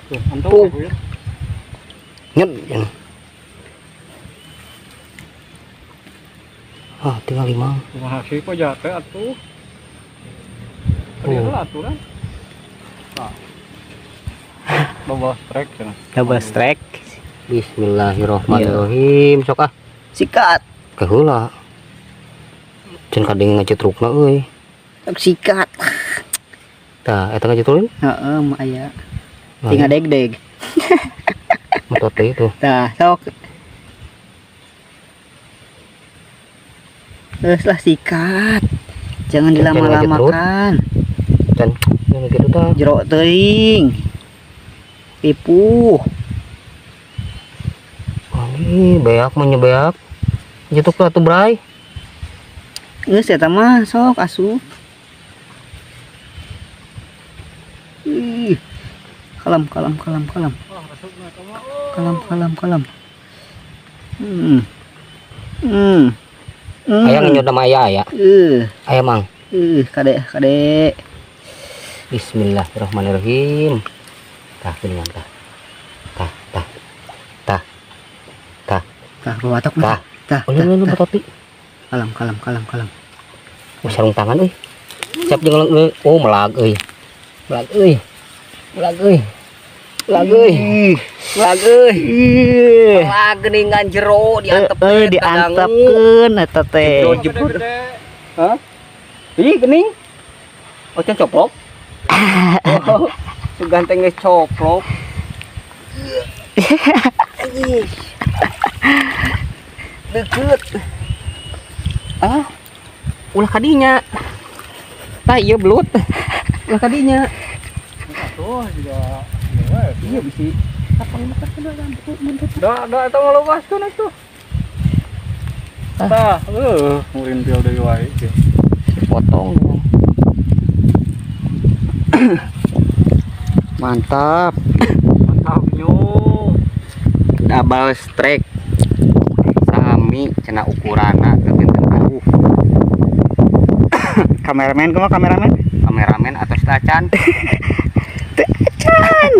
Tuh, antuk. Nyet. Ah, tinggal 5. Kumaha sih kok jatuh atuh. Tadi heula aturan. Nah. Double strike cenah. Double strike. Bismillahirrahmanirrahim. Sok ah. Sikat. Keheula. Cen kadeng ngacetrukna euy. Sok sikat. Tah, eta ngacetruk? Heeh, mah aya. Tinggal deg-deg. Metot deui tuh. Tah, sok. Terus lah sikat. Jangan dilama-lamakan. Can, jangan gitu tah. Jero teuing. Ripuh. Ini beak mah nyebeak. Nyetuk lah tuh bray. Geus eta mah sok asup. Ih. Kalem kalem kalem kalem. Kalem kalem kalem. Aya ngenyot nama aya aya. Aya mang. Kade kade. Bismillahirrahmanirrahim. Tah geuningan tah. Tah tah. Tah. Tah. Tah bawatok tah. Tah. Oh, lu batoti. Kalem kalem kalem kalem. Oh, sarung tangan euy. Siap jeung oh melag euy. Melag euy. Melag euy. Melag euy. Melag euy. Melag geuningan jero diantepkeun. Diantepkeun eta teh. Jebur. Hah? Ih geuning. Oh, can coplok. Oh, sugan teh geus coplok. Deket. Ah. Ulah kadinya. Tah ieu belut. Ulah kadinya. Atuh juga. Iya bisi. Apa makan kudu. Da da eta mah leuwaskeun atuh. Tah, ngurintil deui wae. Potong. Mantap. Mantap nyo. Double strike. Sami cenah ukuranna teu benten jauh. Kameramen kumaha kameramen? Kameramen atos tacan. Tacan.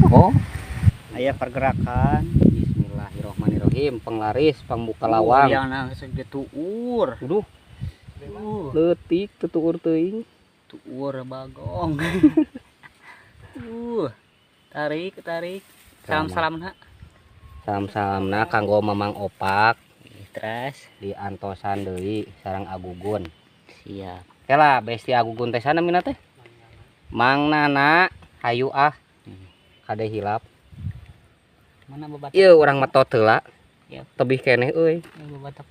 Oh. Aya pergerakan. Bismillahirrahmanirrahim. Penglaris, pembuka lawang. Yang langsung tuur. Aduh. Leutik teu tuur teuing. Tuur bagong. Tarik, tarik. Salam-salamna. Salam-salamna kanggo Mamang Opak. Terus di antosan deui sareng Agugun. Siap. Kela besti Agugun teh sana mina teh? Mang Nana hayu ah. Kade hilap. Mana babatak? Ieu urang metot heula. Yep. Tebih keneh euy. Babatak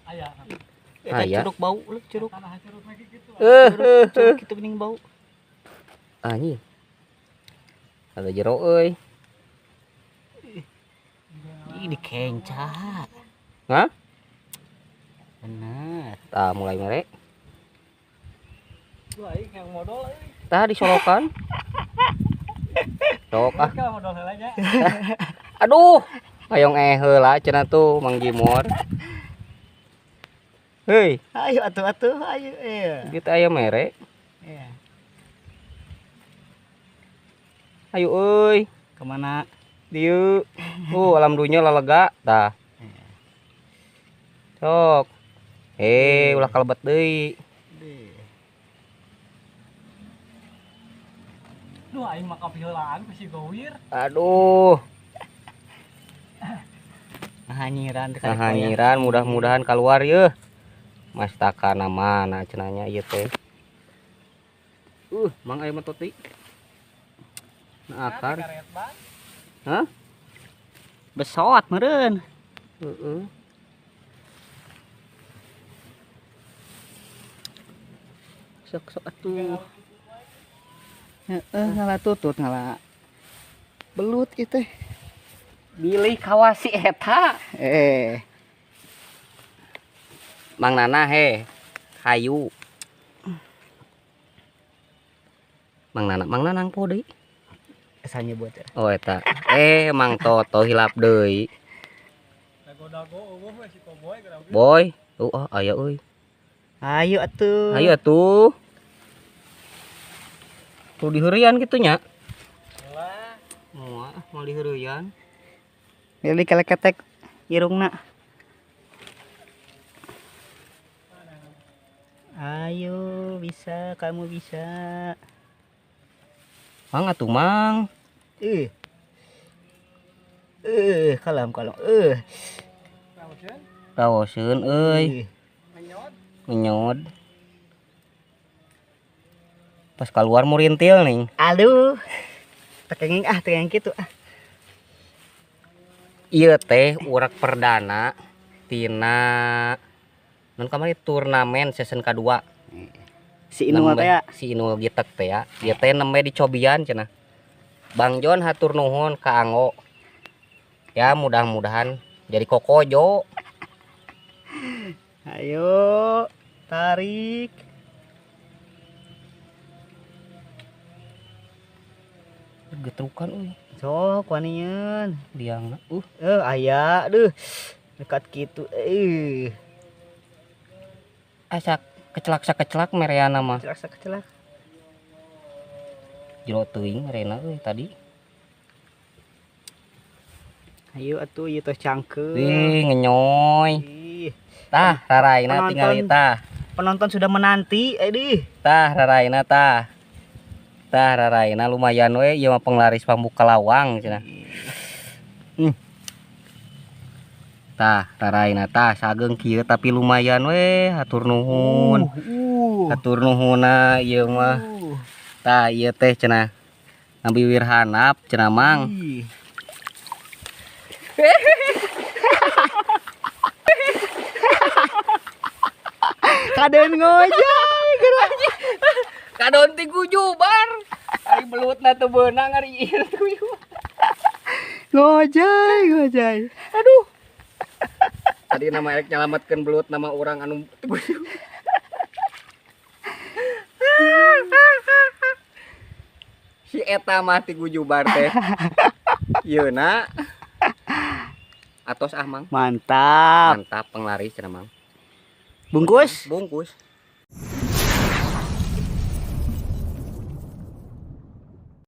aya. Aya. Curug bau lu curug. Curug kitu geuning bau. Anjing. Ada jero euy. Ih dikenca. Hah? Bener. Tah mulai mere. Aing yang modal euy. Tah disolokan. Sok ah. Aduh, hayong heula cenah tuh Mang Jimor. Hei, ayo atuh atuh ayo iya. Kita aya mere. Iya. Ayo euy, kemana? Dieu. Alam dunya lalega tah. Sok. Ulah kalebet deui. Duh, aing mah kapiheulaan ku si Gowir. Aduh. Mahanyiran, mahanyiran mudah-mudahan keluar yeuh. Mas takana mana cenanya ieu teh. Mang aya mah toti. Nah akar. Hah? Besot meureun. Heeh. Sok-sok atuh. Heeh, ngala tutut ngala belut ieu teh. Bilih kawasi eta. Mang Nana he, hayu. Mang Nana, Mang Nanang po deui. Asa nyebut. Oh eta. Mang Toto hilap deui. Dago-dago eueuh we si Koboy geura. Boy, aya euy. Ayo atuh. Ayo atuh. Perlu diheureyan kitu nya. Lah, moal moal diheureyan. Lili keleketek irungna. Ayo, bisa, kamu bisa. Mang atuh mang. Kalem kalem. Rawoseun euy. Menyod. Pas keluar murintil nih. Aduh. Tekenging ah, tekenging kitu ah. Ieu teh urak perdana tina nun kamari turnamen season kedua. Si Inul teh ya. Si Inul gitek teh ya. Ieu teh nembe dicobian cenah. Bang Jon hatur nuhun ka Anggo. Ya mudah-mudahan jadi kokojo. Ayo tarik. Getrukan euy. Sok wanian. Liangna aya deuh. Dekat kitu Asa kecelak-kecelak mereana mah. Kecelak-kecelak. Jero teuing merena euy tadi. Ayo atuh ieu teh cangkeul. Ih, ngenyoy. Tah, raraina tingali tah. Penonton sudah menanti, edih. Tah, raraina tah. Tah, raraina lumayan we ieu mah penglaris pambuka lawang cenah. Tah, raraina tah sageung kieu tapi lumayan we, hatur nuhun. Hatur nuhunna ieu mah. Tah, ieu teh cenah. Ngambi wirhanap cenah mang. Kaden ngojay geura. Kadon ti gujubar. Ari belutna teu beunang ari ieu teu. Ngojay, ngojay. Aduh. Tadi nama erek nyalametkeun belut nama urang anu si eta mah ti gujubar teh. Yeuna. Atos ah mang. Mantap. Mantap penglaris cenah mang. Bungkus? Bungkus.